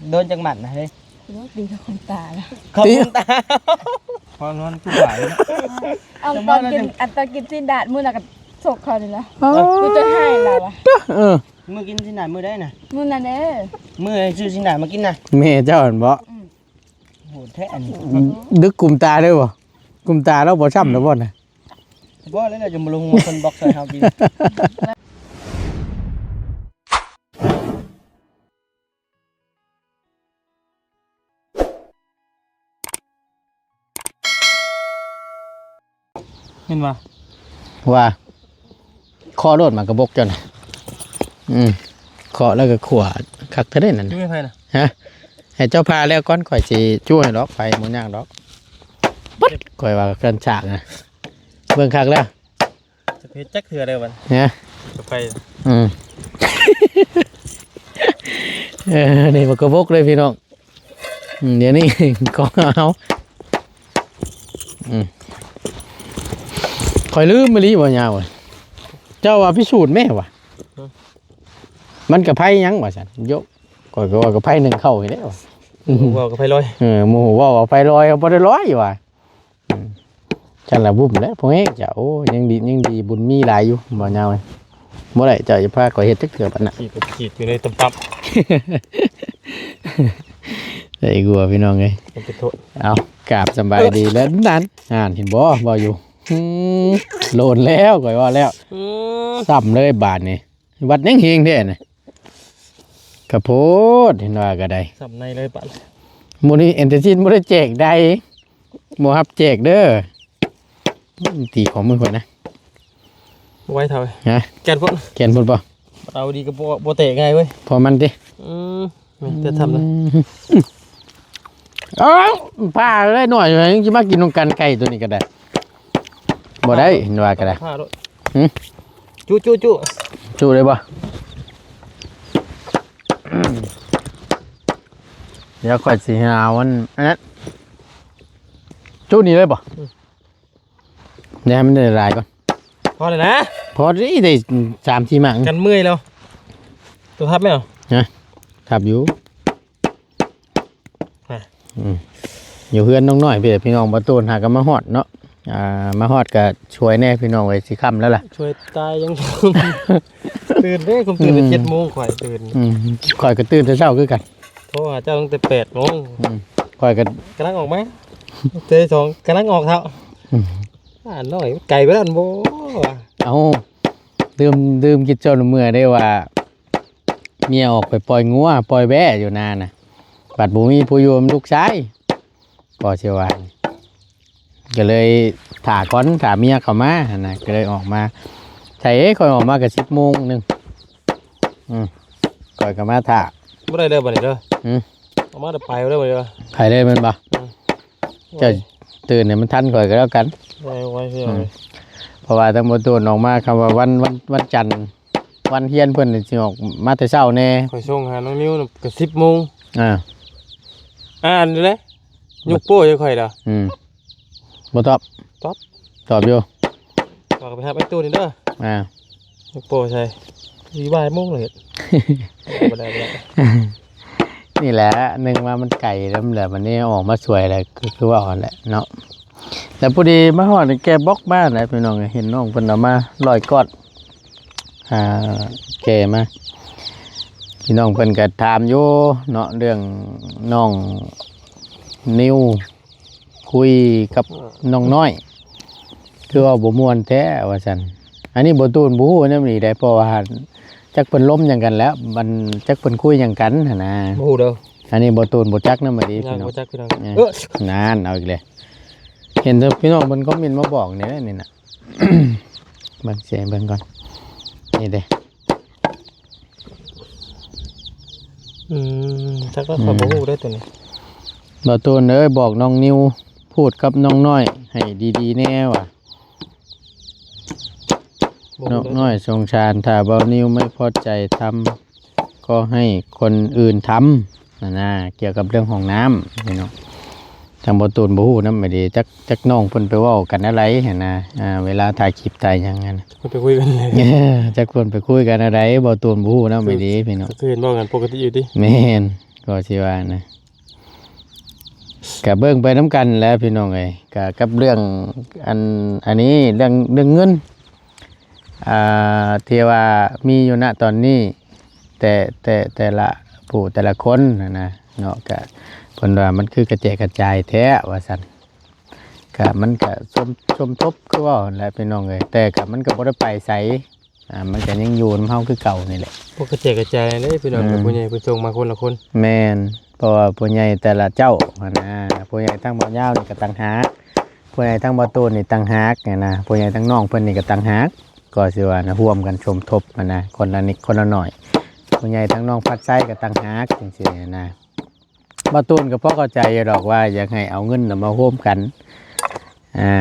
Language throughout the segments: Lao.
ໂດນຈັກໝັດນະເຮີ້ຍ? ໂອ້ຍ ຕີເຂົ້າຄອມຕາແລ້ວ ເຂົ້າຄອມຕາ ພໍນອນຄືຫວາຍເນາະ. ເອົາຕອນກິນ ອັນຕອນກິນຊີ້ນດາດມື້ນັ້ນກໍຊົກເຂົານີ້ແຫຼະ. ອໍ ກູຈະໃຫ້ລາວວ່າ ເອີ ມື້ກິນຊີ້ນດາດມື້ໃດນະ? ມື້ນັ້ນເດ້ ມື້ຊື້ຊີ້ນດາດມາກິນນະ. ແມ່ເຈົ້າຫັ້ນບໍ? ອືມ ໂຫດແທ້ອັນນີ້ ດຶກກຸມຕາເລີຍບໍ? ກຸມຕາລາວບໍ່ຊ້ຳແລ້ວບໍນະ? ບໍ່ແລ້ວ ລາວຈະມາລົງມາຄົນບລັອກໃສ່ເຮົາຕິ? ແມ່ນວ່າ ວ່າ ເຄາະໂລດໝາກກະບົກເຈົ້ານະ. ອືມ ເຄາະແລ້ວກໍຂົ້ວຄັກແທ້ເດ້ນັ້ນ. ຢູ່ໃຫ້ໃຜນະ? ຮະ? ໃຫ້ເຈົ້າພາແລ້ວກ່ອນ ຂ້ອຍຊິຈຸໃຫ້ດອກ ໄປບໍ່ຍາກດອກ. ປຶດ ຂ້ອຍວ່າກັນສາກນະ ເບິ່ງຄັກແລ້ວ. ຈະເຮັດຈັກເທື່ອເດີບັດ ຮະ? ຈະໄປ ອືມ ເອີ ນີ້ບັກກະບົກເລີຍພີ່ນ້ອງ. ອືມ ດຽວນີ້ຂອງເຮົາ ອືມ ຂ້ອຍລືມອີ່ຫຼີບໍ່ຍາວເອີຍ. ເຈົ້າວ່າພິສູດແມ່ວ່າ ຮະ? ມັນກະໄພຫຍັງວ່າຊັ້ນ ໂຍ ຂ້ອຍກໍວ່າກະໄພໜຶ້ງເຂົ້ານີ້ແຫຼະວ່າ ເວົ້າກະໄພລອຍ ເອີ ໝູ່ເວົ້າວ່າໄພລອຍ ເຮົາບໍ່ໄດ້ລອຍວ່າ. ອືມ ຊັ້ນລະບຸ້ມແຫຼະ ພວກເອງເຈົ້າ. ໂອ້ ຍັງດີ ຍັງດີ ບຸນມີຫຼາຍຢູ່ ບໍ່ຍາວເອີຍ. ບໍ່ໄດ້ ເຈົ້າຢ່າພາຂ້ອຍເຮັດຈັກເທື່ອປານນັ້ນ ຂີດ ຂີດຢູ່ໃນຕຳຕັບ ໄດ້ກົວພີ່ນ້ອງເອີຍ. ເອົາ ກາບສະບາຍດີແລ້ວນັ້ນ ອ່ານ ເຫັນບໍ່ ເວົ້າຢູ່. ອືມ ໂລນແລ້ວ ຂ້ອຍວ່າແລ້ວ ອືມ ຊ້ຳເລີຍບາດນີ້. ວັດຍັງເຮງແທ້ນະ ກະໂພດ ເຫັນວ່າກະໄດ້ ຊ້ຳໃນເລີຍປະ. ມື້ນີ້ແອນເຕີຊິນບໍ່ໄດ້ແຈກໃດ ບໍ່ຮັບແຈກເດີ. ອືມ ຕີຂອງມືຂ້ອຍນະ ບໍ່ໄຫວເທົ່າ ຮະ? ແກ່ນພຸ້ນ ແກ່ນພຸ້ນບໍ່? ເອົາດີກໍບໍ່ ບໍ່ແຕກງ່າຍເວີຍ ພໍມັນຕິ. ອືມ ແມ່ນແຕ່ທຳນະ ອືມ ອ້າວ ພາໄດ້ໜ້ອຍ ຍັງຊິມາກິນນຳກັນ ໄກ່ໂຕນີ້ກໍໄດ້ ບໍ່ໄດ້ ເຫັນວ່າກໍໄດ້ ພາໂລດ ຫື ຈຸ ຈຸ ຈຸ ຈຸໄດ້ບໍ່? ດຽວຂ້ອຍຊິຫາອັນ ອັນນັ້ນ ຈຸນີ້ເລີຍບໍ່? ອືມ ແນວໃຫ້ມັນໄດ້ຫຼາຍກ່ອນ ພໍແລ້ວນະ ພໍດີ ໄດ້ສາມສີ່ໝາກ ກັນເມື່ອຍແລ້ວ. ໂຕທັບແມ່ນບໍ່? ຮະ ທັບຢູ່ ຮະ ອືມ ຢູ່ເຮືອນນ້ອງນ້ອຍພີ່ ພີ່ນ້ອງ ບໍ່ໂຕນຫາກໍມາຮອດເນາະ. ອ່າ ມາຮອດກໍຊ່ວຍແດ່ພີ່ນ້ອງເອີຍ ຊິຄ່ຳແລ້ວລະ ຊ່ວຍຕາຍຍັງ ຕື່ນເດ້ ຄຸມຕື່ນແຕ່ ອືມ ເຈັດໂມງ ຂ້ອຍຕື່ນ ອືມ ຂ້ອຍກໍຕື່ນແຕ່ເຊົ້າຄືກັນ. ໂທຫາເຈົ້າຕັ້ງແຕ່ແປດໂມງ ອືມ ຂ້ອຍກໍກຳລັງອອກມາ ເຕະສອງກຳລັງອອກເທົ່າ ອືມ ອ່າ ນ້ອຍໄກໄປແລ້ວ ບໍ່ ເອົ້າ ລືມ ລືມຄິດເຈົ້າເມື່ອເດ້ວ່າ ເມຍອອກໄປປ່ອຍງົວປ່ອຍແບ້ຢູ່ນານະ ບັດບໍ່ມີຜູ້ຢູ່ນຳລູກຊາຍ ກໍຊິວ່າ ກໍເລີຍຖ້າກ່ອນ ຖ້າເມຍເຂົ້າມາຫັ້ນນະ ກໍເລີຍອອກມາ. ໃຊ່ ຂ້ອຍອອກມາກໍສິບໂມງໜຶ່ງ ອືມ ຂ້ອຍກໍມາຖ້າ ບໍ່ໄດ້ເດີບັດນີ້ເດີ ຫື ອອກມາແຕ່ໄປເດີບັດນີ້ເດີ ໄປເລີຍແມ່ນບໍ່? ອືມ ເຈົ້າຕື່ນໃຫ້ມັນທັນຂ້ອຍກໍແລ້ວກັນ ໄວໆ ອືມ ເພາະວ່າທາງບໍ່ໂຕນອອກມາ ຄຳວ່າວັນ ວັນ ວັນຈັນ ວັນຮຽນເພິ່ນຊິອອກມາແຕ່ເຊົ້າແດ່ ຂ້ອຍສົ່ງຫານ້ອງນິວນະກໍສິບໂມງ ອ່າ ອ່ານຢູ່ເດ້ ຍົກໂປ້ໃສ່ຂ້ອຍດາ ອືມ ບໍ່ຕອບ ຕອບ ຕອບຢູ່ ຕອບກໍໄປຮັບໄອ້ຕູ້ນີ້ເດີ ອ່າ ຍົກໂປ້ໃສ່ ຊິບ່າຍໂມງແລ້ວເຮັດ ບໍ່ໄດ້ ບໍ່ໄດ້ ນີ້ແຫຼະ ໜຶ່ງມາມັນໄກນຳແຫຼະ ບັດນີ້ອອກມາຊ່ວຍແຫຼະ ຄື ຄືວ່າຫັ້ນແຫຼະເນາະ. ແລ້ວພໍດີມາຮອດແກບລັອກມາແຫຼະ ພີ່ນ້ອງ ເຫັນນ້ອງເພິ່ນເອົາມາຮ້ອຍກ້ອນ ອ່າ ແກະມາ ພີ່ນ້ອງເພິ່ນກໍຖາມຢູ່ເນາະ ເລື່ອງນ້ອງນິວຄຸຍກັບນ້ອງນ້ອຍ ຄືເວົ້າບໍ່ມ່ວນແທ້ວ່າຊັ້ນ. ອັນນີ້ບໍ່ຕູນບໍ່ຮູ້ນຳອີກໃດ ເພາະວ່າຈັກເພິ່ນລົມຫຍັງກັນແລ້ວ ມັນຈັກເພິ່ນຄຸຍຫຍັງກັນຫັ້ນນະ ບໍ່ຮູ້ເດີ. ອັນນີ້ບໍ່ຕູນບໍ່ຈັກນຳອີກ ຍາກ ພີ່ນ້ອງ ບໍ່ຈັກ ພີ່ນ້ອງ ເອີ ເອີ ນານ ເອົາອີກແລ້ວ ເຫັນແຕ່ພີ່ນ້ອງເພິ່ນຄອມເມັນມາບອກນີ້ແຫຼະ ນີ້ນະ. ເບິ່ງ ຊິໃຫ້ເບິ່ງກ່ອນ ນີ້ເດ້ ອືມ ຈັກແລ້ວ ອືມ ຂ້ອຍບໍ່ຮູ້ເດ້ໂຕນີ້. ບ່າວຕູນເອີຍ ບອກນ້ອງນິວ ພູດກັບນ້ອງນ້ອຍໃຫ້ດີໆແດ່ວ່າ ບໍ່ຮູ້ເດ້ ນ້ອງນ້ອຍສົງສານ ຖ້າບ່າວນິວໄມ່ພໍໃຈທຳ ກໍໃຫ້ຄົນອື່ນທຳ ຫັ້ນນະ ກ່ຽວກັບເລື່ອງຫ້ອງນ້ຳ ພີ່ນ້ອງ. ທາງບ່າວຕູນບໍ່ຮູ້ນຳອີ່ຫຼີ ຈັກ ຈັກນ້ອງເພິ່ນໄປເວົ້າກັນແນວໃດຫັ້ນນະ ອ່າ ເວລາຖ່າຍຄລິບຖ່າຍຫຍັງຫັ້ນ ເພິ່ນໄປຄຸຍກັນແລ້ວ ເອີ ຈັກເພິ່ນໄປຄຸຍກັນແນວໃດ ບ່າວຕູນບໍ່ຮູ້ນຳອີ່ຫຼີ ພີ່ນ້ອງ. ຄືເຫັນເວົ້າກັນປົກກະຕິຢູ່ຕິ? ແມ່ນ ກໍຊິວ່ານະ ກະເບິ່ງໄປນຳກັນແຫຼະພີ່ນ້ອງເອີຍ. ກະກັບເລື່ອງອັນ ອັນນີ້ ເລື່ອງ ເລື່ອງເງິນ ອ່າ ທີ່ວ່າມີຢູ່ນະຕອນນີ້ ແຕ່ ແຕ່ ແຕ່ລະຜູ້ແຕ່ລະຄົນຫັ້ນນະເນາະ ກະເພິ່ນວ່າມັນຄືກະແຈກກະຈາຍແທ້ວ່າຊັ້ນ. ກະມັນກະສົມ ສົມທົບຄືເວົ້າຫັ້ນແຫຼະພີ່ນ້ອງເອີຍ ແຕ່ກະມັນກະບໍ່ໄດ້ໄປໃສ ອ່າ ມັນກະຍັງຢູ່ນຳເຮົາຄືເກົ່ານີ້ແຫຼະ. ພວກກະແຈກກະຈາຍເດ້ພີ່ນ້ອງ ອືມ ຜູ້ໃຫຍ່ເພິ່ນສົ່ງມາຄົນລະຄົນ. ແມ່ນ ເພາະວ່າຜູ້ໃຫຍ່ແຕ່ລະເຈົ້າຫັ້ນນະ ຜູ້ໃຫຍ່ທາງບ່າວຍາວນີ້ກະຕ່າງຫາກ ຜູ້ໃຫຍ່ທາງບ່າວໂຕນນີ້ຕ່າງຫາກຫັ້ນນະ ຜູ້ໃຫຍ່ທາງນ້ອງເພິ່ນນີ້ກະຕ່າງຫາກ ກໍຊິວ່ານະ ຮ່ວມກັນສົມທົບຫັ້ນນະ ຄົນລະນິດຄົນລະໜ້ອຍ. ຜູ້ໃຫຍ່ທາງນ້ອງພັດໄຊກະຕ່າງຫາກ ຈັ່ງຊີ້ຫັ້ນນະ. ບ່າວໂຕນກໍພໍເຂົ້າໃຈຢູ່ດອກວ່າຢາກໃຫ້ເອົາເງິນນຳມາໂຮມກັນ ອ່າ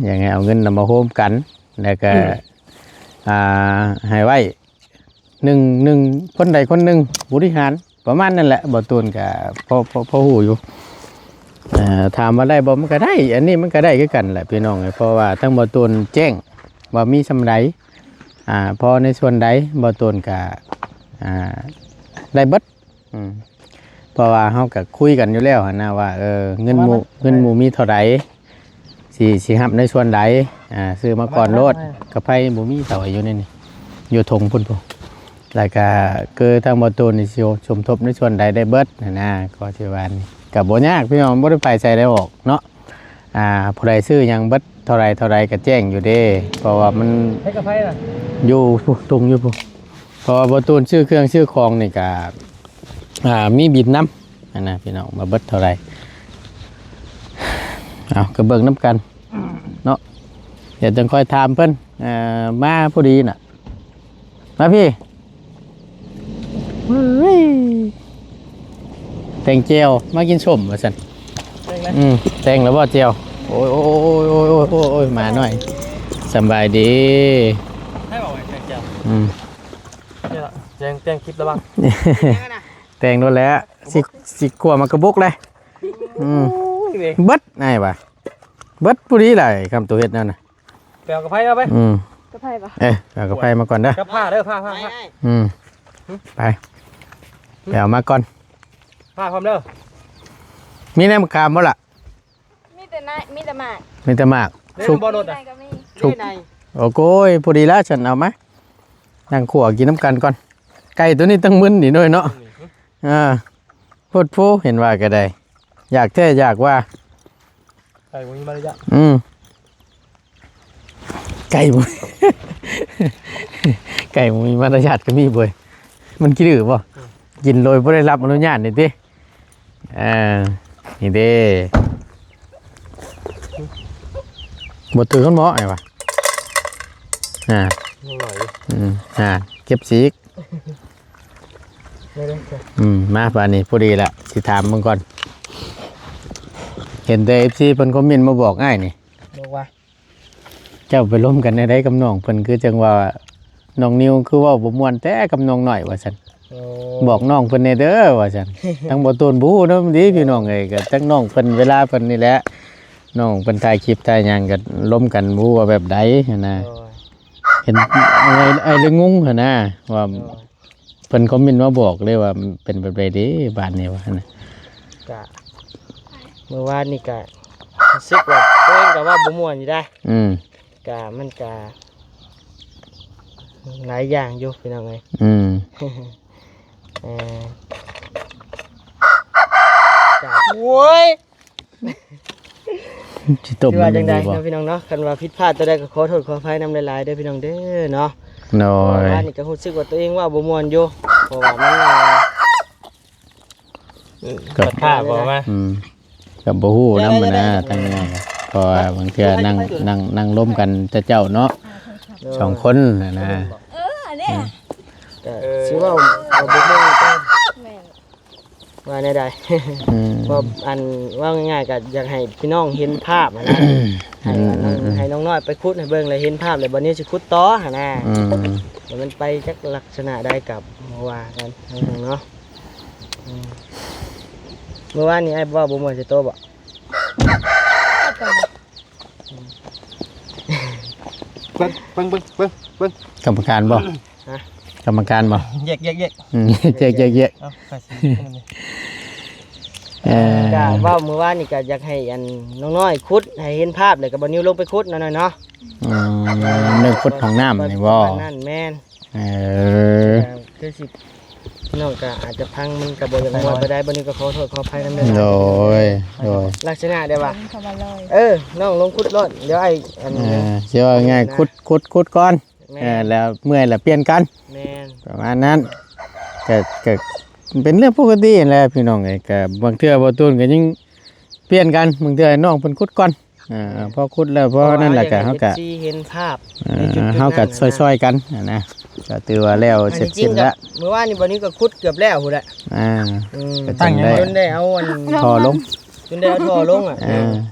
ຢາກໃຫ້ເອົາເງິນນຳມາໂຮມກັນ ແລ້ວກໍ ອ່າ ໃຫ້ໄວ້ໜຶ່ງ ໜຶ່ງ ຄົນໃດຄົນໜຶ່ງບໍລິຫານ ປະມານນັ້ນແຫຼະ. ບ່າວໂຕນກໍພໍ ພໍ ພໍຮູ້ຢູ່ ເອີ ຖາມວ່າໄດ້ບໍ່? ມັນກໍໄດ້ ອັນນີ້ມັນກໍໄດ້ຄືກັນແຫຼະພີ່ນ້ອງເອີຍ ເພາະວ່າທາງບ່າວໂຕນແຈ້ງວ່າມີສ່ຳໃດ ອ່າ ພໍໃນສ່ວນໃດ ບ່າວໂຕນກໍ ອ່າ ໄດ້ເບິດ. ອືມ ເພາະວ່າເຮົາກໍຄຸຍກັນຢູ່ແລ້ວຫັ້ນນະວ່າ ເອີ ເງິນໝູ່ ເງິນໝູ່ມີເທົ່າໃດ ຊິ ຊິຮັບໃນສ່ວນໃດ ອ່າ ຊື້ມາກ່ອນໂລດ. ກະໄພບໍ່ມີເທົ່າຢູ່ໃນນີ້ ຢູ່ຖົງພຸ້ນພຸ້ນ. ແລ້ວກະຄືທາງບ່າວໂຕນນີ້ຊິສົມທົບໃນສ່ວນໃດໄດ້ເບິດຫັ້ນນະ ກໍຊິວ່ານີ້ ກະບໍ່ຍາກພີ່ນ້ອງ ບໍ່ໄດ້ໄປໃສໄດ້ອອກເນາະ. ອ່າ ຜູ້ໃດຊື້ຫຍັງເບິດເທົ່າໃດເທົ່າໃດກໍແຈ້ງຢູ່ເດ້ ເພາະວ່າມັນ ໃຊ້ກະໄພນະ ຢູ່ພຸ້ນ ທຸງຢູ່ພຸ້ນ. ເພາະວ່າບ່າວໂຕນຊື້ເຄື່ອງຊື້ຂອງນີ້ກະ ອ່າ ມີບິນນຳຫັ້ນນະພີ່ນ້ອງ ວ່າເບິດເທົ່າໃດ. ເອົາ ກໍເບິ່ງນຳກັນເນາະ ດຽວຈັ່ງຄ່ອຍຖາມເພິ່ນ. ເອີ ມາພໍດີນະ ມາພີ້ ເຮີ້ຍ ແຕ່ງແຈ່ວ ມາກິນສົ້ມວ່າຊັ້ນ. ແຕ່ງແລ້ວ ອືມ ແຕ່ງແລ້ວບໍ່ແຈ່ວ? ໂອ້ຍ ໂອ້ຍ ໂອ້ຍ ໝານ້ອຍ ສະບາຍດີ. ໃຫ້ບອກວ່າແຕ່ງແຈ່ວ ອືມ ແຕ່ງ ແຕ່ງຄລິບລະຫວ່າງ ແຕ່ງໂລດແຫຼະ ຊິ ຊິຂົ້ວໝາກກະບົກເລີຍ. ອືມ ເບິດ ອ້າຍວ່າ ເບິດຜູ້ດີຫຼາຍ ຄຳໂຕເຮັດແນວນະ. ໄປເອົາກະໄພມາໄປ ອືມ ກະໄພບໍ່? ເອີ ເອົາກະໄພມາກ່ອນເດີ ກັບຜ້າເດີ ຜ້າ ຜ້າ ຜ້າ ອືມ ໄປ ໄປເອົາມາກ່ອນ. ຜ້າພ້ອມເດີ. ມີແນວມະຂາມບໍ່ລະ? ມີແຕ່ນາຍ ມີແຕ່ໝາກ ມີແຕ່ໝາກ ໃນ ສຸກ ບໍ່ລົດ ໃນ ອ່ະ ກໍມີ ສຸກ ໃນ ໂອ້ໂກຍ ພໍດີລະ ຊັ້ນເອົາມາ ນັ່ງຂົ້ວກິນນຳກັນກ່ອນ. ໄກ່ໂຕນີ້ຕັ້ງມຶນນີ້ໜ້ອຍເນາະ ອືມ ອ່າ ໂພດໂພ ເຫັນວ່າກໍໄດ້ ຢາກແທ້ຢາກວ່າ ໄກ່ບໍ່ມີມາລະຍາດ ອືມ ໄກ່ບໍ່ ໄກ່ບໍ່ມີມາລະຍາດກໍມີເວີຍ ມັນຂີ້ດື້ບໍ່? ອືມ ກິນໂດຍບໍ່ໄດ້ຮັບອະນຸຍາດນີ້ຕິ. ອ່າ ນີ້ເດ້ ບໍ່ຖືກຄົນເໝາະ ອ້າຍວ່າ ອ່າ ຍັງໜ້ອຍຢູ່ ອືມ ອ່າ ເກັບຊິອີກ ໄດ້ເດີ ອືມ ມາບາດນີ້ ພໍດີລະ ຊິຖາມເບິ່ງກ່ອນ ເຫັນແຕ່ເອັຟຊີເພິ່ນຄອມເມັນມາບອກອ້າຍນີ້ ບອກວ່າ ເຈົ້າໄປລົມກັນແນວໃດກັບນ້ອງເພິ່ນ ຄືຈັ່ງວ່ານ້ອງນິວຄືເວົ້າບໍ່ມ່ວນແທ້ກັບນ້ອງນ້ອຍວ່າຊັ້ນ. ໂອ້ ບອກນ້ອງເພິ່ນແດ່ເດີວ່າຊັ້ນ ທັງບໍ່ໂຕນບໍ່ຮູ້ນຳເດ້ພີ່ນ້ອງເອີຍ ກໍທັງນ້ອງເພິ່ນເວລາເພິ່ນນີ້ແຫຼະ ນ້ອງເພິ່ນຖ່າຍຄລິບຖ່າຍຫຍັງກໍລົມກັນບໍ່ຮູ້ວ່າແບບໃດຫັ້ນນະ. ໂອ້ຍ ເຫັນອ້າຍ ອ້າຍເລີຍງົງຫັ້ນນະວ່າ ໂອ້ຍ ເພິ່ນຄອມເມັນມາບອກເລີຍວ່າເປັນແບບໃດເດ້ບ້ານນີ້ວ່າຫັ້ນນະ. ກະມື້ວານນີ້ກະຮູ້ສຶກວ່າໂຕເອງກະເວົ້າບໍ່ມ່ວນຢູ່ໄດ໋ ອືມ ກະມັນກະຫຼາຍຢ່າງຢູ່ພີ່ນ້ອງເອີຍ ອືມ ເອີ ກະ ໂອ້ຍ ຊິຕົບ ຊິວ່າຈັ່ງໃດ ມັນດີບໍ່ ເນາະ ພີ່ນ້ອງເນາະ ຄັນວ່າຜິດພາດຕົວໃດກໍຂໍໂທດຂໍອະໄພນຳຫຼາຍໆເດີພີ່ນ້ອງເດີເນາະ. ໂດຍ ເພາະວ່ານີ້ກໍຮູ້ສຶກວ່າຕົວເອງເວົ້າບໍ່ມ່ວນຢູ່ ເພາະວ່າມັນ ເອີ ກໍພາດບໍ່ມາ ອືມ ກໍບໍ່ຮູ້ນຳຫັ້ນນະ ທາງນີ້ ເພາະວ່າບາງເທື່ອນັ່ງ ນັ່ງ ນັ່ງລົມກັນແຕ່ເຊົ້າເນາະ ໂດຍ ສອງຄົນຫັ້ນນະ ເອີ ອັນນີ້ ອືມ ກໍຊິເວົ້າ ເວົ້າບໍ່ມ່ວນ ແມ່ນ ວ່າແນວໃດ ອືມ ເວົ້າ ອັນ ເວົ້າງ່າຍໆ ກໍຢາກໃຫ້ພີ່ນ້ອງເຫັນພາບຫັ້ນນະ ໃຫ້ ອືມ ອືມ ໃຫ້ນ້ອງນ້ອຍໄປຂຸດໃຫ້ເບິ່ງ ແລ້ວເຫັນພາບ ແລ້ວບັດນີ້ຊິຂຸດຕໍ່ຫັ້ນນະ ອືມ ແລ້ວມັນໄປຈັກລັກສະນະໃດກໍບໍ່ວ່າກັນເນາະ ອືມ ມື້ວານນີ້ອ້າຍເວົ້າບໍ່ມ່ວນໃສ່ໂຕບໍ່? ເບິ່ງ ເບິ່ງ ເບິ່ງ ເບິ່ງ ເບິ່ງ ກຳມະການບໍ່? ຮະ? ກຳມະການບໍ່? ແຍກ ແຍກ ແຍກ ອືມ ແຍກ ແຍກ ແຍກ ເອົາ ໄປຊິ ອັນນີ້ ເອີ ກະເວົ້າມື້ວານນີ້ກະຢາກໃຫ້ອັນນ້ອງນ້ອຍຂຸດໃຫ້ເຫັນພາບ ແລ້ວກະບໍ່ນິວລົງໄປຂຸດເນາະ ນ້ອຍເນາະ. ອືມ ເລື່ອງຂຸດຫ້ອງນ້ຳນີ້ບໍ່? ປະມານນັ້ນແມ່ນ. ເອີ ກະຄືຊິ ນ້ອງກະອາດຈະຟັງມັນກະບໍ່ຢາກມ່ວນປານໃດ ບັດນີ້ກະຂໍໂທດຂໍອະໄພນຳເດີ. ໂດຍ ໂດຍ ລັກສະນະແບບວ່າ ເຂົ້າມາເລີຍ ເອີ ນ້ອງລົງຂຸດໂລດ ດຽວອ້າຍອັນ ເອີ ຊິວ່າງ່າຍ ຂຸດ ຂຸດ ຂຸດກ່ອນ. ແມ່ນ ເອີ ແລ້ວເມື່ອຍແລ້ວປ່ຽນກັນ. ແມ່ນ ປະມານນັ້ນ. ກະ ກະເປັນເລື່ອງປົກກະຕິຫັ້ນແຫຼະພີ່ນ້ອງເອີຍ. ກະບາງເທື່ອບໍ່ຕູນກະຍັງປ່ຽນກັນ ບາງເທື່ອໃຫ້ນ້ອງເພິ່ນຂຸດກ່ອນ. ເອີ ພໍຂຸດແລ້ວ ພໍນັ້ນແຫຼະ ກະເຮົາກະ ເອີ ເຮົາກະຊ່ອຍໆກັນຫັ້ນນະ. ກະຖືວ່າແລ້ວເສັດສິ້ນແລ້ວ. ມື້ວານນີ້ບໍ່ນີ້ກະຂຸດເກືອບແລ້ວພຸ້ນແຫຼະ. ອ່າ ອືມ ກະຈົນໄດ້ ຈົນໄດ້ເອົາອັນທໍ່ລົງ ຈົນໄດ້ເອົາທໍ່ລົງອະ. ເອີ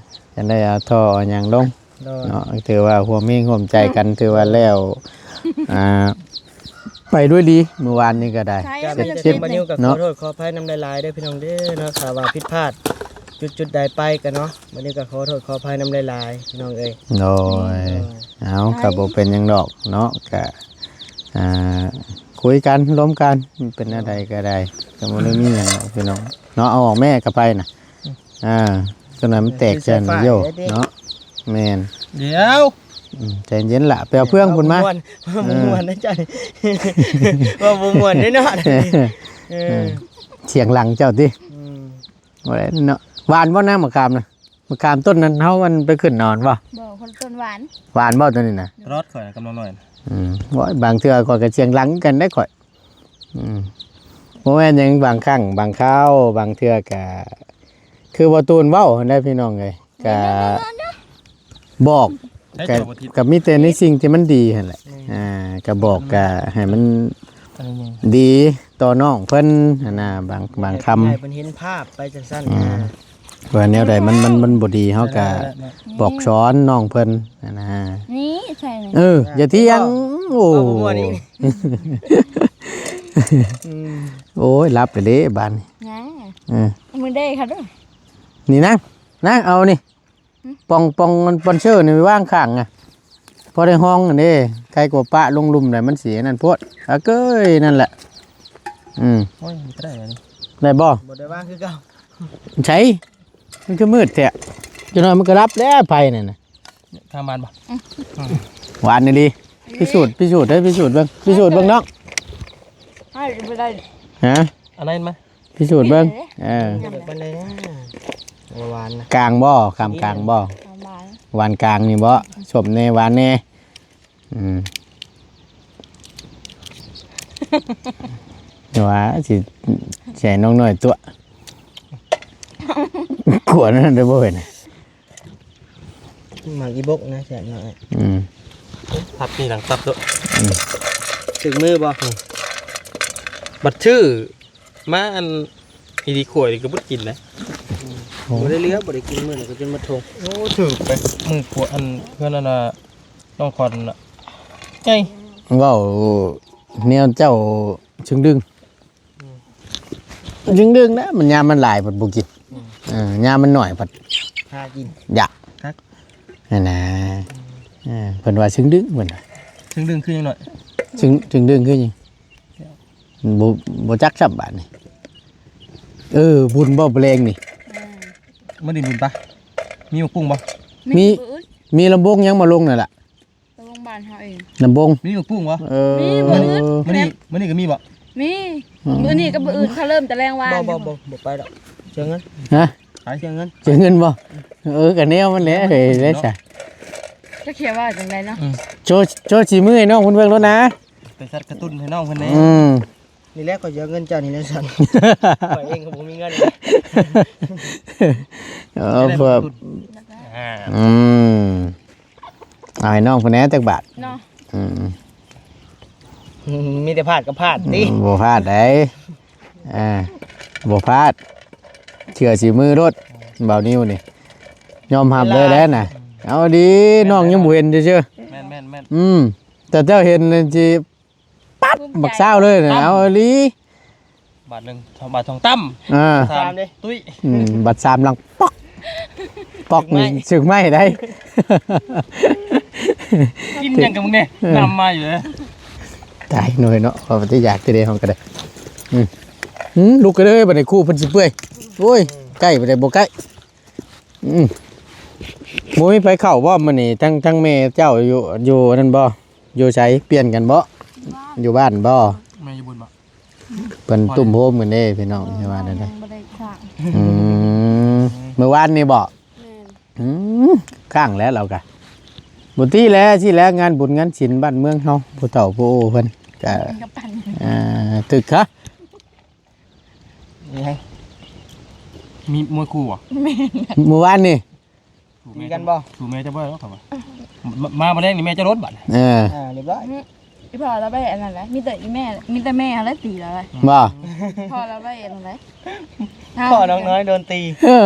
ຈົນໄດ້ເອົາທໍ່ເອົາຫຍັງລົງ. ໂດຍ ເນາະ ຖືວ່າຮ່ວມແຮງຮ່ວມໃຈກັນ ຖືວ່າແລ້ວ ອ່າ ໄປດ້ວຍດີ. ມື້ວານນີ້ກະໄດ້ ໃຊ່ ເສັດສິ້ນ ກະບໍ່ນີ້ກະຂໍໂທດຂໍອະໄພນຳຫຼາຍໆເດີພີ່ນ້ອງເດີເນາະ. ຖ້າວ່າຜິດພາດຈຸດໆໃດໄປກະເນາະ ບັດນີ້ກະຂໍໂທດຂໍອະໄພນຳຫຼາຍໆພີ່ນ້ອງເອີຍ. ໂດຍ ເອີ ເອົາ ກະບໍ່ເປັນຫຍັງດອກເນາະ. ກະ ອ່າ ຄຸຍກັນລົມກັນ ເປັນແນວໃດກະໄດ້ ກະບໍ່ໄດ້ມີຫຍັງດອກພີ່ນ້ອງເນາະ. ເອົາອອກແມ່ ກະໄປນະ. ອ່າ ຕົວນັ້ນມັນແຕກ ຄືສາຍຟ້າ ເນາະ. ແມ່ນ ດຽວ ອືມ ໃຈເຢັນລະ ໄປເອົາເຟືອງພຸ້ນມາ. ເວົ້າບໍ່ມ່ວນ ເອີ ເວົ້າບໍ່ມ່ວນເດ້ເນາະ. ເອີ ເອີ ສຽງຫຼັງເຈົ້າຕິ. ອືມ ບໍ່ໄດ້ເນາະ. ຫວານບໍ່ ນາງໝາກຂາມນະ? ໝາກຂາມຕົ້ນນັ້ນເຮົາມັນໄປຂຶ້ນນອນບໍ່? ບໍ່ ຄົນລະຕົ້ນ. ຫວານ ຫວານບໍ່ຕົວນີ້ນະ? ຕະຫຼອດຂ້ອຍກັບນ້ອງນ້ອຍ. ອືມ ໂອ້ຍ ບາງເທື່ອຂ້ອຍກະສຽງຫຼັງກັນໄດ໋ຂ້ອຍ. ອືມ ບໍ່ແມ່ນຫຍັງ ບາງຄັ້ງບາງຄາວ ບາງເທື່ອກະ ຄືບໍ່ຕູນເວົ້າຫັ້ນແຫຼະພີ່ນ້ອງເອີຍ. ກະບອກ ກະມີແຕ່ໃນສິ່ງທີ່ມັນດີຫັ້ນແຫຼະ. ແມ່ນ ອ່າ ກະບອກ ກະໃຫ້ມັນ ອັນນີ້ ດີຕໍ່ນ້ອງເພິ່ນຫັ້ນນະ. ບາງ ບາງຄຳ ໃຫ້ເພິ່ນເຫັນພາບໄປຈັ່ງຊັ້ນ. ອືມ ນະ ວ່າແນວໃດມັນ ມັນ ມັນບໍ່ດີ ເຮົາກະ ເອີ ບອກສອນນ້ອງເພິ່ນຫັ້ນນະ. ນີ້ໃສ່ນີ້ ເອີ ຢ່າຖຽງ. ໂອ້ ເວົ້າບໍ່ມ່ວນອີກ. ອືມ ໂອ້ຍ ຫຼັບແລ້ວເດ້ບາດນີ້. ຍັງ ເອີ ມື້ເດຄັບເດີ. ນີ້ນາງ ນາງເອົານີ້ ປ໋ອງ ປ໋ອງອັນສະປອນເຊີນີ້ໄວ້ວາງຂ້າງນະ ພໍໄດ້ຮອງຫັ້ນເດ້. ໃຄກວ່າປະລົງລຸ່ມໄດ໋ ມັນຊິອັນນັ້ນໂພດ. ອາເກີຍ ນັ້ນແຫຼະ. ອືມ ໂອ້ຍ ບໍ່ໄດ້ ໄດ້ບໍ່? ບໍ່ໄດ້ວາງຄືເກົ່າ. ໃສ ມັນຄືມືດແທ້? ຈັກໜ້ອຍມັນກະດັບແລ້ວໄຟນັ້ນນະ. ທາງບ້ານບໍ່? ອືມ ຫວານອີ່ຫຼີ. ພິສູດ ພິສູດເດີ ພິສູດເບິ່ງ ພິສູດເບິ່ງນ້ອງ. ໃຫ້ບໍ່ໄດ້ ຮະ? ອັນນັ້ນມາ ພິສູດເບິ່ງ. ເອີ ປານໃດນະ? ຫວານນະ. ກາງບໍ່? ຄຳກາງບໍ່? ຫວານ ຫວານກາງນີ້ບໍ່? ສົ້ມແດ່ ຫວານແດ່. ອືມ ວ່າຊິ ຊິໃຫ້ນ້ອງນ້ອຍຕົວະ ກວນນັ້ນເດີບໍ່ເຫັນ. ໝາກອີບົກນະ ແຊບເນາະ. ອືມ ພັບນີ້ຫຼັງຕັບໂລດ. ອືມ ຖືກມືບໍ່? ອືມ ບັດຊື່ມາອັນ ອີ່ດີຂວດນີ້ກະບໍ່ໄດ້ກິນນະ. ອືມ ໂອ້ ບໍ່ໄດ້ເຫຼືອ ບໍ່ໄດ້ກິນມື້ນີ້ກະຈົນໝົດຖົງ. ໂອ້ ຖືກໄປມື້ຂວດອັນເພື່ອນອັນນ່າ ນ້ອງຄອນນະ ໃຫຍ່. ເວົ້າແນວເຈົ້າຊຶງດຶງ ອືມ ຊຶງດຶງນະ ມັນຍາມມັນຫຼາຍພັດບໍ່ກິນ. ອືມ ເອີ ຍາມມັນໜ້ອຍພັດຫາກິນ ຢາກຄັກຫັ້ນນະ. ອືມ ເອີ ເພິ່ນວ່າຊຶງດຶງ ເພິ່ນວ່າຊຶງດຶງຄືຫຍັງໜ້ອຍ? ຊຶງ ຊຶງດຶງຄືຫຍັງ? ບໍ່ ບໍ່ຈັກຊ້ຳບາດນີ້. ເອີ ບຸນບໍ່ ມື້ແລງນີ້? ອືມ ມື້ນີ້ບຸນປະ? ມີໝາກປຸ້ງບໍ່? ມີ ມີ ມີລຳວົງຍັງມາລົງນັ້ນລະ. ລຳວົງບ້ານເຮົາເອງ ລຳວົງ. ມີໝາກປຸ້ງບໍ່? ເອີ ມີມື້ອື່ນ ມື້ນີ້ ມື້ນີ້ກະມີບໍ່? ມີ ອືມ ມື້ນີ້ກັບມື້ອື່ນ ເຂົາເລີ່ມແຕ່ແລງວານ. ບໍ່ ບໍ່ ບໍ່ ບໍ່ໄປດອກ ເສຍເງິນ. ຮະ? ໄປ ເສຍເງິນ ເສຍເງິນບໍ່? ເອີ ກະແນວມັນແຫຼະ ເອີຍ ໄດ້ຊະ. ຈັກຊິວ່າຈັ່ງໃດເນາະ. ອືມ ໂຊ ໂຊສີມືໃຫ້ນ້ອງເພິ່ນເບິ່ງໂລດນະ ໄປຊັດກະຕຸ້ນໃຫ້ນ້ອງເພິ່ນແດ່. ອືມ ນີ້ແຫຼະ ຂ້ອຍຊິເອົາເງິນເຈົ້ານີ້ແຫຼະຊັ້ນ. ຂ້ອຍເອງກະບໍ່ມີເງິນ. ເອີ ເພື່ອ ອືມ ເອົາໃຫ້ນ້ອງເພິ່ນແດ່ຈັກບາດເນາະ. ອືມ ມີແຕ່ພາດກັບພາດຕິ. ອືມ ບໍ່ພາດໃດ໋. ອ່າ ບໍ່ພາດ ເຊື່ອສີມືໂລດ ບ່າວນິວນີ້ ຍອມຮັບເລີຍແຫຼະນະ. ເອົາດີ ນ້ອງຍັງບໍ່ເຫັນຊື່ໆ. ແມ່ນໆໆ. ອືມ ແຕ່ເຈົ້າເຫັນນີ້ຊິ ປັບ ບັກຊາວເລີຍນະ. ເອົາອີ່ຫຼີ ບາດໜຶ່ງ ສອງບາດ ສອງຕຳ. ອ່າ ສາມ ສາມເດ້ ຕຸ້ຍ. ອືມ ບາດສາມຫຼັງ ປອກ ປອກ ຖືກໄມ້ ນີ້ຖືກໄມ້ໄດ໋. ກິນຫຍັງກັບມຶງແດ່? ເອີ ນຳມາຢູ່ເດີ. ຕາຍໜ້ອຍເນາະ ເຂົາບໍ່ໄດ້ຢາກແຕ່ເດ ເຮົາກະໄດ້. ອືມ ອືມ ລຸກກະເດີ ບາດນີ້ຄູ່ເພິ່ນຊິເປື່ອຍ. ໂອ້ຍ ໃກ້ບໍ່ໄດ້ບໍ່ໃກ້. ອືມ ບໍ່ມີໃຜເຂົ້າບໍ່ມື້ນີ້? ທັງ ທັງແມ່ເຈົ້າຢູ່ ຢູ່ນັ້ນບໍ່? ຢູ່ໃສ? ປ່ຽນກັນບໍ່? ຢູ່ບ້ານບໍ່? ແມ່ຢູ່ບຸນບໍ່? ເພິ່ນຕຸ້ມໂຮມກັນເດ້ພີ່ນ້ອງ ຊິວ່າແນວໃດ? ຍັງບໍ່ໄດ້ສ້າງ. ອືມ ມື້ວານນີ້ບໍ່? ແມ່ນ. ອືມ ຄ້າງແລ້ວລາວກະ ບໍ່ຕິແລະ ຊິແລະ ງານບຸນງານສິນບ້ານເມືອງເຮົາ ຜູ້ເຖົ້າຜູ້ໂອເພິ່ນກະ ກັບຕັນ ອ່າ ຕຶກຄະ ມີໃຜ? ມີມວຍຄູ່ບໍ່? ແມ່ນ. ມື້ວານນີ້ ຕີກັນບໍ່? ສູ້ແມ່ເຈົ້າບໍ່ໄດ້ດອກ ເຂົາວ່າ ມາ ມາມື້ແລງນີ້ແມ່ເຈົ້າໂດນບາດ. ເອີ ອ່າ ຮຽບຮ້ອຍ. ອືມ ອີພໍ່ລາວໄປອັນນັ້ນແຫຼະ ມີແຕ່ອີແມ່ ມີແຕ່ແມ່ຫັ້ນແຫຼະຕີລາວ. ບໍ່? ພໍ່ລາວໄປອັນນັ້ນແຫຼະ ພໍ່ນ້ອງນ້ອຍໂດນຕີ. ເອີ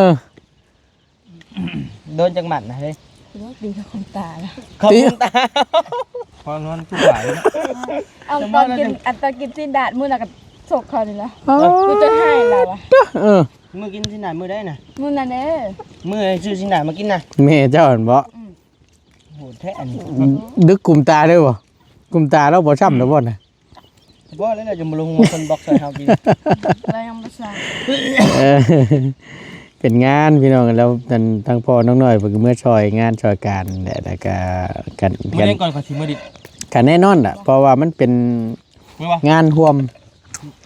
ໂດນຈັກໝັດນະເຮີ້ຍ? ໂດນຕີເຂົ້າຄຸມຕາລະ ເຂົ້າຄຸມຕາ. ພໍນອນທຸກຫຼາຍເນາະ. ເອົາຕອນກິນ ອັນຕອນກິນຊີ້ນດາດມື້ນັ້ນກໍຊົກເຂົານີ້ລະ. ອໍ ກູຈະໃຫ້ລະວ່າ. ເອີ ມື້ກິນຊີ້ນດາດມື້ໃດນະ? ມື້ນັ້ນເດ້ ມື້ຊື້ຊີ້ນດາດມາກິນນະ. ແມ່ເຈົ້າຫັ້ນບໍ? ອືມ ໂຫດແທ້ອັນນີ້. ດຶກກຸມຕາເລີຍບໍ? ກຸມຕາລາວບໍ່ຊ້ຳແລ້ວບໍນະ? ບໍ່ແລ້ວ ລາວຈະມາລົງມາຄົນບລັອກໃສ່ເຮົາອີກ. ລາວຍັງບໍ່ສ້າງ. ເອີ ເປັນງານພີ່ນ້ອງ ແລ້ວທາງພໍ່ນ້ອງນ້ອຍເພິ່ນກໍເມືອຊ່ອຍງານຊ່ອຍການແຫຼະ ແລ້ວກໍກັນ ມື້ແລງກ່ອນຂ້ອຍຊິມາດິ. ກໍແນ່ນອນລະ ເພາະວ່າມັນເປັນ ມື້ວະ ງານຮ່ວມ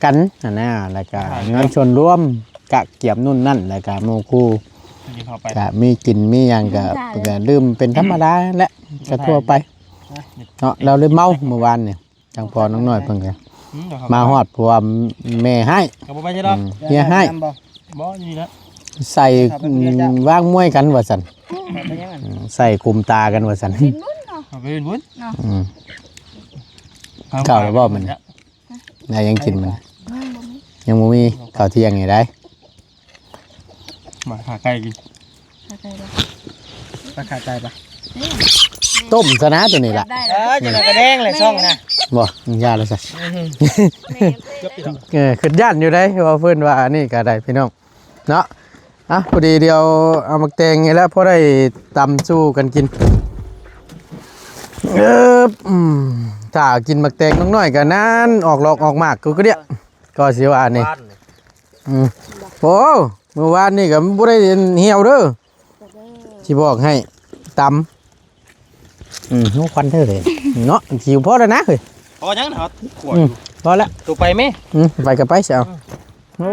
ກັນຫັ້ນນະ ແລ້ວກໍ ອ່າ ງານສ່ວນລວມ ກະກຽມນູ່ນນັ້ນ ແລ້ວກໍໝູ່ຄູ່ ກິນເຂົ້າໄປ ກະມີກິນມີຫຍັງກະ ກິນໄດ້ ກະດື່ມເປັນທຳມະດາແຫຼະ ກະທົ່ວໄປເນາະ. ລາວເລີຍເມົາມື້ວານນີ້ ທາງພໍ່ນ້ອງນ້ອຍເພິ່ນກະ ອືມ ມາຮອດ ເພາະວ່າແມ່ຮ້າຍ ກໍບໍ່ໄປໃສດອກ. ອືມ ເມຍຮ້າຍ ບໍ່ ຢູ່ນີ້ລະ ໃສ່ ວາງມວຍກັນວ່າຊັ້ນ ເປັນຫຍັງຫັ້ນ? ອືມ ໃສ່ກຸມຕາກັນວ່າຊັ້ນ ເປັນບຸນເນາະ ເອົາໄປເປັນບຸນເນາະ. ອືມ ເຂົ້າແລ້ວບໍ່ມື້ນີ້? ໄດ້ຫຍັງກິນມື້ນີ້? ຍັງບໍ່ມີ ຍັງບໍ່ມີ ເຂົ້າທ່ຽງນີ້ໄດ໋. ມາຂາໄກ່ກິນ ຂາໄກ່ບໍ່? ມາຂາໄກ່ປະ? ຕົ້ມຊະນະຕົວນີ້ລະ. ເອີ ຈັ່ງໃດກໍແດງແຫຼະຊ່ອງນະ. ບໍ່ ຢ່າລະຊະ. ອືມ ເອີ ຄິດຢ້ານຢູ່ໄດ໋ ວ່າເພິ່ນວ່າອັນນີ້ກໍໄດ້ພີ່ນ້ອງເນາະ. ອ່ະ ພໍດີດຽວເອົາໝາກແຕງນີ້ແຫຼະ ພໍໄດ້ຕຳສູ່ກັນກິນ. ເອີ ອືມ ຖ້າກິນໝາກແຕງນ້ອຍໆກໍນັ້ນ ອອກດອກອອກໝາກ ກູກະດຽກ ກໍຊິວ່ານີ້. ອືມ ໂອ້ ມື້ວານນີ້ກໍບໍ່ໄດ້ຫ່ຽວເດີ ຊິບອກໃຫ້ ຕຳ. ອືມ ໂອ້ ຄວັນເທີເດເນາະ ຫິວພໍແລ້ວນະເຮີ້ຍ. ພໍຍັງນະ ຂວດ ອືມ ພໍແລ້ວ ໂຕໄປແມ. ອືມ ໄປກໍໄປຊະ. ເອົາ ອືມ ໂອ້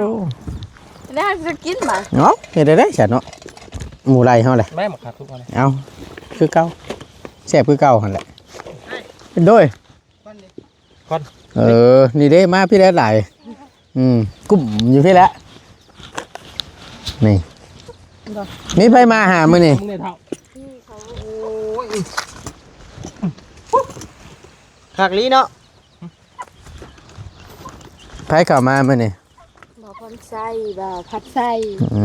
ແລ້ວຈະກິນບໍ່ເນາະ? ເຮັດໄດ້ຊະເນາະ ໝູ່ໄລ່ເຮົາແຫຼະ. ແມ່ມາຂັດທຸກອັນ ເອົາ ຄືເກົ່າ ແຊບຄືເກົ່າຫັ້ນແຫຼະ. ໂດຍ ຄວັນ ເອີ ນີ້ເດ້ ມາພີ້ແຫຼະຫຼາຍ. ອືມ ກຸ້ມຢູ່ພີ້ແຫຼະ ນີ້ ມີໃຜມາຫາມື້ນີ້? ຄັກອີ່ຫຼີເນາະ. ໃຜເຂົ້າມາມື້ນີ້? ບ່າວພອນໄຊ ບ່າວພັດໄຊ. ອື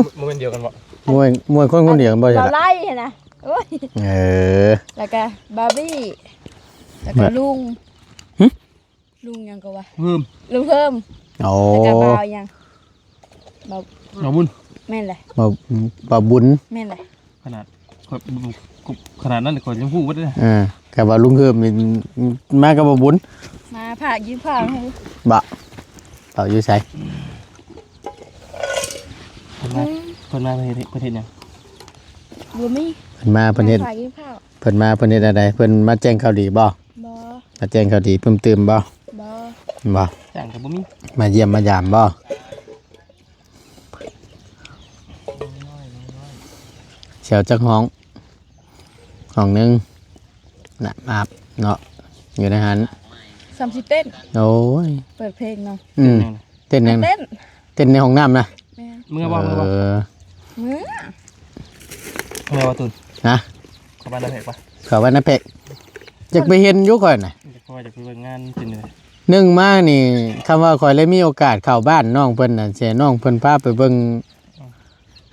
ມ ບໍ່ແມ່ນດຽວກັນບໍ່? ມວຍ ມວຍຄົນຄົນດຽວກັນບໍ່? ບ່າວໄລ່ຫັ້ນນະ. ໂອ້ຍ ເອີ ແລ້ວກະບາບີ ແລ້ວກະລຸງ ຫຶ? ລຸງຫຍັງກໍວ່າ ເພີ່ມ ລຸງເພີ່ມ. ໂອ້ ແລ້ວກໍບ່າວຫຍັງ ບ່າວ ບ່າວບຸນ. ແມ່ນແຫຼະ ບ່າວ ບ່າວບຸນ. ແມ່ນແຫຼະ ຂະໜາດ ຂ້ອຍ ຂະໜາດນັ້ນຂ້ອຍຍັງຮູ້ເບິດເດ້. ເອີ ກໍວ່າລຸງເພີ່ມນີ້ມາກັບບ່າວບຸນ ມາພາກິນຂ້າວໃຫ້. ບໍ່ ເຂົາຢູ່ໃສ? ເພິ່ນມາ ອືມ ເພິ່ນມາເພິ່ນເຮັດ ເພິ່ນເຮັດຫຍັງ? ບໍ່ມີ ເພິ່ນມາເພິ່ນເຮັດ ມາພາກິນຂ້າວ. ເພິ່ນມາເພິ່ນເຮັດແນວໃດ? ເພິ່ນມາແຈ້ງຂ່າວດີບໍ່? ບໍ່ ມາແຈ້ງຂ່າວດີເພີ່ມຕື່ມບໍ່? ບໍ່ ບໍ່ ຈ້າງກໍບໍ່ມີ. ມາຢ້ຽມມາຢາມບໍ່? ແຊວຈັກຫ້ອງ? ຫ້ອງໜຶ່ງ ນະ ອາບເນາະ ຢູ່ໃນຫັ້ນ. ສ່ຳຊິເຕັ້ນ. ໂອ້ຍ ເປີດເພງເນາະ. ອືມ ເຕັ້ນຫຍັງ? ເຕັ້ນ ເຕັ້ນໃນຫ້ອງນ້ຳນະ. ແມ່ນ ເມືອບໍ່? ເອີ ເມືອບໍ່? ເມືອ ເມືອບໍ່? ຕູນ ຮະ? ເຂົ້າໄປໃນເພກປະ? ເຂົ້າໄປໃນເພກ ຢາກໄປເຫັນຢູ່ຂ້ອຍນະ. ຢາກ ເພາະວ່າຢາກໄປເບິ່ງງານ. ເປັນຈັ່ງໃດ? ໜຶ່ງມານີ້ ຄຳວ່າຂ້ອຍໄດ້ມີໂອກາດເຂົ້າບ້ານນ້ອງເພິ່ນນະ ແຊນ້ອງເພິ່ນພາໄປເບິ່ງ ອືມ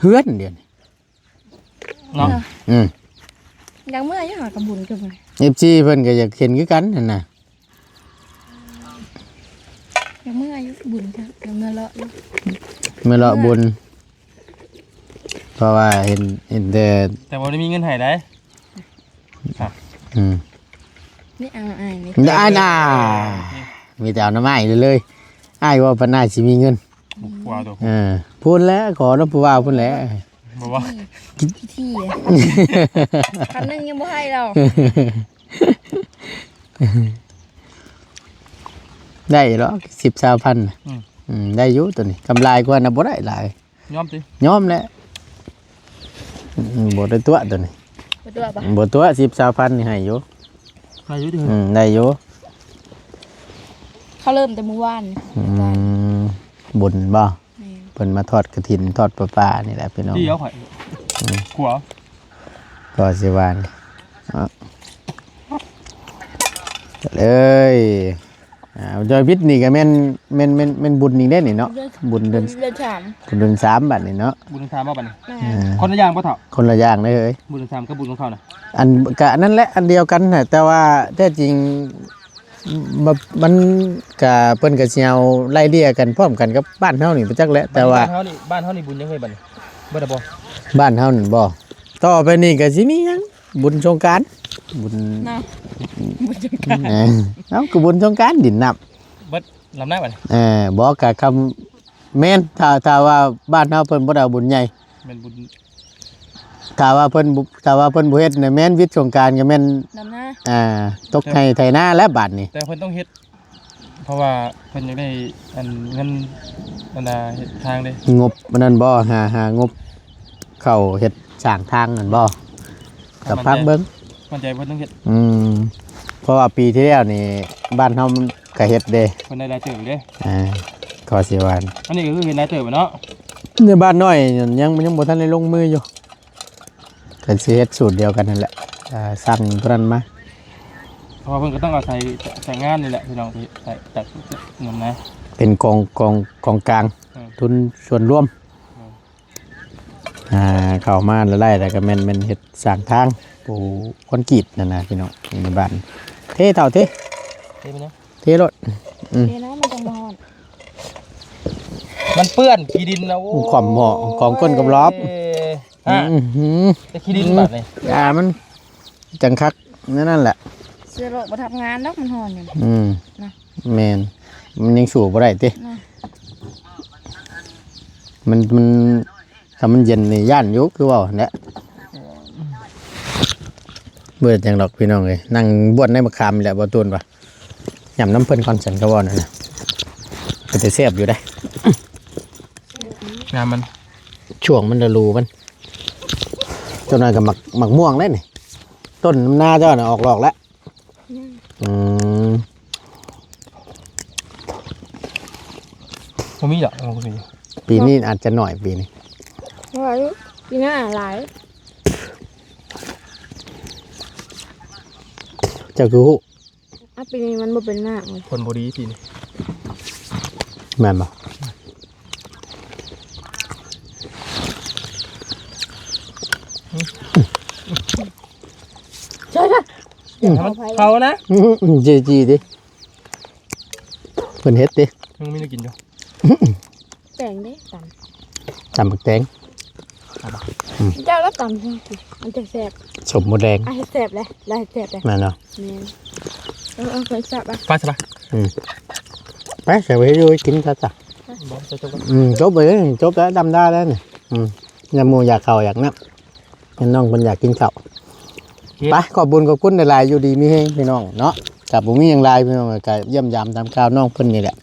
ເຮືອນດຽວນີ້ ເນາະ. ອືມ ຢາກເມືອຢູ່ຫາກະບຸນຄືກັນ. ເອັຟຊີເພິ່ນກໍຢາກເຫັນຄືກັນຫັ້ນນະ. ຢາກເມືອຢູ່ບຸນ ຢາກເມືອເລາະຢູ່ ເມືອເລາະບຸນ. ເພາະວ່າເຫັນ ເຫັນແຕ່ ແຕ່ບໍ່ໄດ້ມີເງິນໃຫ້ໃດ. ອືມ ນີ້ ອາຍ ອາຍ ມີແຕ່ເອົານຳອ້າຍເລີຍ. ອ້າຍເວົ້າປານອ້າຍຊິມີເງິນ. ບຸກຂົວໂຕ ເອີ ພຸ້ນແຫຼະ ຂໍນຳຜູ້ບ່າວພຸ້ນແຫຼະ ບໍ່ວ່າ ທີ່ ທີ່ ຄັນໜຶ່ງຍັງບໍ່ໃຫ້ລາວ ໄດ້ດອກ ສິບ ຊາວພັນ ອືມ ອືມ ໄດ້ຢູ່ໂຕນີ້ ກຳໄລກວ່ານະ ບໍ່ໄດ້ຫຼາຍ ຍອມຕິ ຍອມແຫຼະ ອືມ ບໍ່ໄດ້ຕົວະໂຕນີ້ ບໍ່ຕົວະປະ ບໍ່ຕົວະ ສິບ ຊາວພັນນີ້ໃຫ້ຢູ່ ໃຫ້ຢູ່ຕິ ອືມ ໄດ້ຢູ່ ເຂົາເລີ່ມແຕ່ມື້ວານ ອືມ ບຸນບໍ່? ແມ່ນ ເພິ່ນມາທອດກະຖິນ ທອດປາປານີ້ແຫຼະພີ່ນ້ອງ ດີເອົາຂ້ອຍ ອືມ ຂົວ ກໍຊິວ່ານີ້ເນາະ ເອີຍ ອ່າ ດອຍວິດນີ້ກໍແມ່ນ ແມ່ນ ແມ່ນ ແມ່ນບຸນນີ້ເດ້ນີ້ເນາະ ເດືອນ ບຸນເດືອນ ເດືອນສາມ ບຸນເດືອນສາມບັດນີ້ເນາະ ບຸນເດືອນສາມບໍ່ບັດນີ້ ແມ່ນ ອ່າ ຄົນລະຢ່າງບໍ່ເຖົ້າ ຄົນລະຢ່າງເດ້ເຮີ້ຍ ບຸນເດືອນສາມກັບບຸນຂອງເຂົານະ ອັນ ກະອັນນັ້ນແຫຼະ ອັນດຽວກັນນະ ແຕ່ວ່າແທ້ຈິງ ມັນ ມັນກະ ເພິ່ນກະຊິເອົາໄລ່ເລ່ຍກັນພ້ອມກັນກັບບ້ານເຮົານີ້ບໍ່ຈັກແຫຼະ ແຕ່ວ່າ ບ້ານເຮົານີ້ ບ້ານເຮົານີ້ບຸນຫຍັງເຮີ້ຍບັດນີ້ ເບິດແລ້ວບໍ່? ບ້ານເຮົານັ້ນບໍ່? ຕໍ່ໄປນີ້ກະຊິມີຫຍັງ? ບຸນສົງການ ບຸນ ເນາະ ບຸນສົງການ ເອີ ເອົ້າ ກໍບຸນສົງການດິນນ້ຳ ເບິດລຳນາບັດນີ້ ເອີ ບໍ່ ກະຄຳ ແມ່ນ ຖ້າ ຖ້າວ່າບ້ານເຮົາເພິ່ນບໍ່ໄດ້ເອົາບຸນໃຫຍ່ ແມ່ນບຸນ ຖ້າວ່າເພິ່ນບໍ່ ຖ້າວ່າເພິ່ນບໍ່ເຮັດນະ ແມ່ນວິດສົງການກໍແມ່ນ ດຳນາ ອ່າ ຕົກໄຮ່ໄຖນາແລ້ວບາດນີ້ ແຕ່ເພິ່ນຕ້ອງເຮັດ ເພາະວ່າເພິ່ນຢາກໄດ້ອັນເງິນອັນນ່າເຮັດທາງເດ້ ງົບອັນນັ້ນບໍ່ ຫາ ຫາງົບເຂົ້າເຮັດສ້າງທາງນັ້ນບໍ່ ກໍຟັງເບິ່ງ ໝັ້ນໃຈເພິ່ນຕ້ອງເຮັດ ອືມ ເພາະວ່າປີທີ່ແລ້ວນີ້ບ້ານເຮົາມັນກໍເຮັດເດ້ ເພິ່ນໄດ້ຫຼາຍເຕີບເດ້ ອ່າ ກໍຊິວ່າ ອັນນີ້ກໍຄືເຮັດຫຼາຍເຕີບເນາະ ໃນບ້ານນ້ອຍຍັງ ຍັງບໍ່ທັນໄດ້ລົງມືຢູ່ ກໍຊິເຮັດສູດດຽວກັນນັ້ນແຫຼະ ອ່າ ສັ່ງຕົວນັ້ນມາ ເພາະວ່າເພິ່ນກໍຕ້ອງອາໄສແຮງງານນີ້ແຫຼະພີ່ນ້ອງ ໄປ ໄປ ນຳນະ ເປັນກອງ ກອງ ກອງກາງ ເອີ ທຶນສ່ວນລວມ ເອີ ອ່າ ເຂົ້າມາລາຍໄດ້ ແລ້ວກໍແມ່ນ ແມ່ນເຮັດສ້າງທາງ ປູຄອນກຣີດນັ້ນນະພີ່ນ້ອງ ໃນບ້ານ ເທເຖົ້າ ເທ ເທໄປເນາະ ເທໂລດ ອືມ ເທນະ ມັນຈັ່ງບໍ່ຮ້ອນ ມັນເປື້ອນຂີ້ດິນນະ ໂອ້ຍ ຂອມໝໍ້ ຂອງກົ້ນກຳລອບ ອືມ ແຕ່ຂີ້ດິນບາດນີ້ ຢ່າມັນ ຈັ່ງຄັກແນວນັ້ນແຫຼະ ເຊື້ອໂລກບໍ່ທັບງານດອກ ມັນຮ້ອນຢູ່ ອືມ ນະ ແມ່ນ ມັນຍັງສູ້ບໍ່ໄດ້ຕິ ນະ ມັນ ມັນ ຖ້າມັນເຢັນນີ້ຢ້ານຢູ່ ຄືເວົ້າຫັ້ນແຫຼະ ບໍ່ເຮັດຫຍັງດອກພີ່ນ້ອງເອີຍ ນັ່ງບ້ວນໃນມະຂາມນີ້ແຫຼະ ບໍ່ຕູນວ່າ ຫຍ້ຳນຳເພິ່ນກ່ອນ ຊັ້ນກໍເວົ້ານັ້ນນະ ເປັນຕາແຊບຢູ່ເດ້ ງາມມັນ ຊ່ວງມັນລະລູມັນ ເຈົ້າໜ້ອຍກໍໝາກ ໝາກມ່ວງເດ້ນີ້ ຕົ້ນນຳນາເຈົ້ານະອອກດອກແລ້ວ ອືມ ອືມ ບໍ່ມີດອກ ບໍ່ມີ ປີນີ້ອາດຈະໜ້ອຍ ປີນີ້ ໜ້ອຍຢູ່ ປີໜ້າຫຼາຍ ເຈົ້າຄືຮູ້? ອ່ະ ປີນີ້ມັນບໍ່ເປັນໝາກເລີຍ ຜົນບໍ່ດີປີນີ້ ແມ່ນບໍ່? ໃຊ່ໆ ອືມ ເຂົ້ານະ ອືມ ຈີໆ ຕິ ເພິ່ນເຮັດຕິ ຍັງມີແນວກິນຢູ່. ແຕງເດ້ ຕຳ ຕຳບັກແຕງ ເອົາບໍ່? ອືມ ເຈົ້າລະຕຳ ມັນຈັ່ງແຊບ ສົມໝົດແດງ ອ່ະ ເຮັດແຊບເລີຍ ລາວເຮັດແຊບເລີຍ ແມ່ນເນາະ ແມ່ນ ເອີ ເອີ ໄປຊະບະ ໄປຊະບະ ອືມ ໄປ ຊິໄປຢູ່ກິນຊະ ບໍ່ ຈະຈົບ ອືມ ຈົບເລີຍ ຈົບແລ້ວ ດຳດາແລ້ວນີ້ ອືມ ຍາມໝູຢາກເຂົ້າຢາກນ້ຳ ແມ່ນນ້ອງເພິ່ນຢາກກິນເຂົ້າ ໂອເຄ ໄປ ຂອບບຸນຂອບຄຸນຫຼາຍໆ ຢູ່ດີມີແຮງພີ່ນ້ອງເນາະ ກໍບໍ່ມີຫຍັງຫຼາຍພີ່ນ້ອງ ກໍຢ້ຽມຢາມຖາມຂ່າວນ້ອງເພິ່ນນີ້ແຫຼະ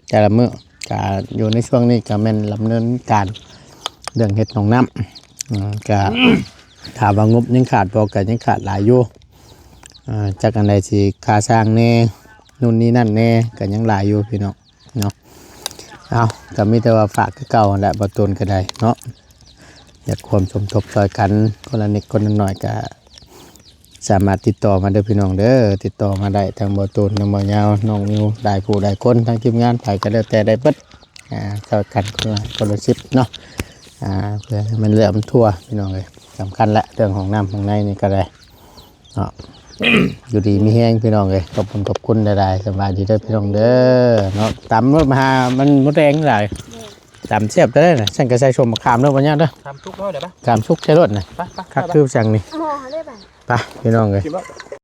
ແຕ່ລະມື້ກະຢູ່ໃນຊ່ວງນີ້ກະແມ່ນດຳເນີນການເລື່ອງເຮັດໜອງນ້ຳ ອືມ ກະ ຖາມວ່າງົບຍັງຂາດບໍ່ ກະຍັງຂາດຫຼາຍຢູ່ ເອີ ຈັກອັນໃດຊິຄ່າຊ່າງແດ່ ນູ່ນນີ້ນັ້ນແດ່ ກະຍັງຫຼາຍຢູ່ພີ່ນ້ອງເນາະ ເອົາ ກະມີແຕ່ວ່າຝາກຄືເກົ່າຫັ້ນແຫຼະ ບໍ່ໂຕນກະໄດ້ເນາະ ຢາກຄວາມສົມທົບຊ່ອຍກັນ ຄົນລະນິດຄົນລະໜ້ອຍກະ ສາມາດຕິດຕໍ່ມາເດີພີ່ນ້ອງເດີ ຕິດຕໍ່ມາໄດ້ທັງບໍ່ຕູນ ທັງບໍ່ຍາວ ນ້ອງນິວ ຫຼາຍຜູ້ຫຼາຍຄົນ ທັງທີມງານ ໃຜກໍແລ້ວແຕ່ໄດ້ເບິດ ອ່າ ຊ່ອຍກັນຄົນລະ ຄົນລະສິບເນາະ ອ່າ ເພື່ອໃຫ້ມັນເຫຼືອມັນທົ່ວພີ່ນ້ອງເອີຍ ສຳຄັນແຫຼະ ເລື່ອງຫ້ອງນ້ຳຫ້ອງໃນນີ້ກໍໄດ້ເນາະ ຢູ່ດີມີແຮງພີ່ນ້ອງເອີຍ ຂອບຄຸນຂອບຄຸນຫຼາຍໆ ສະບາຍດີເດີພີ່ນ້ອງເດີເນາະ ຕຳລົດມາຫາມັນໝົດແຮງຫຼາຍ ຕຳແຊບເດີນະ ຊັ້ນກໍໃສ່ສົ້ມມະຂາມເດີ ບໍ່ຍາກເດີ ຕຳສຸກເນາະ ດຽວໄປ ຕຳສຸກໃສ່ລົດນະ ໄປໆ ຄັກຄືຈັ່ງນີ້ ໝໍ້ເດ້ບາດ ໄປພີ່ນ້ອງເອີຍ ກິນບໍ່?